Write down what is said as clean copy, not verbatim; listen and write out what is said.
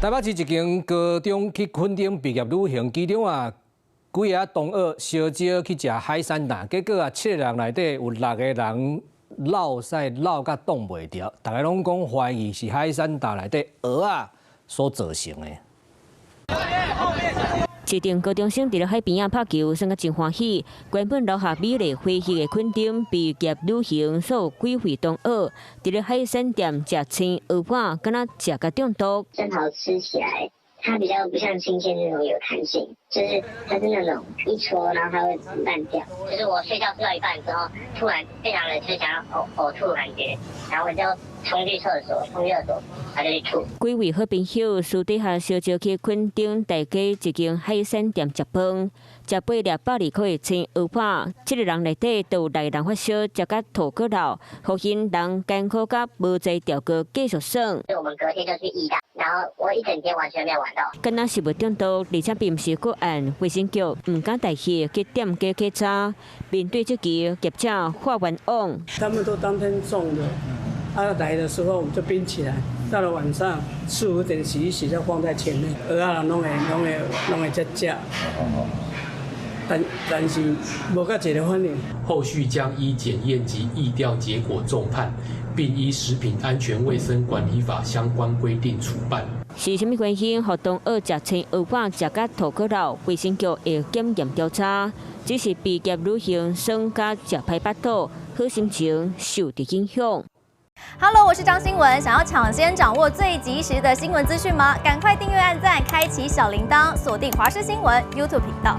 台北市一間高中去墾丁畢業旅行，其中啊幾个同學相招去食海產丼，結果啊七个人內底有六個人落屎落甲擋袂牢，逐家攏講懷疑是海產丼內底蚵仔所造成的。一陣高中生佇咧海邊仔拍球，耍甲真歡喜。原本留下美麗回憶的墾丁畢業旅行，所有幾位同學佇咧海產店食青蚵仔，敢若食甲中毒。生蠔吃起來，它比較不像新鮮那種有彈性，就是它是那種一戳，然後它會爛掉。就是我睡覺睡到一半之後，突然非常的就是想要嘔嘔吐的感覺，然後我就衝去廁所，衝去廁所，他就去吐。幾位好朋友私底下相招去墾丁大街一間海產店食飯，食八粒120塊的青蚵仔，七个人內底都有六个人發燒，食甲吐閣漏，予𪜶人艱苦甲無濟調過繼續耍。我們隔天就去義大，然後我一整天完全沒有玩到。敢若食物中毒，而且並毋是個案，衛生局毋敢大意去店家檢查。面對這起業者發冤枉。他們都當天種的。啊，來的時候我們就冰起來，到了晚上四五點洗一洗，就放在前面，蚵仔人攏會食食。但是無較濟的反應。後續將依檢驗及疫調結果重判，並依食品安全衛生管理法相關規定處辦。是啥物原因，予同學食青蚵仔食甲吐閣漏？衛生局會檢驗調查。只是畢業旅行耍甲食歹腹肚，好心情受著影響。 Hello，我是張新文。想要搶先掌握最及時的新聞資訊嗎？趕快訂閱、按讚、開啟小鈴鐺，鎖定華視新聞 YouTube 頻道。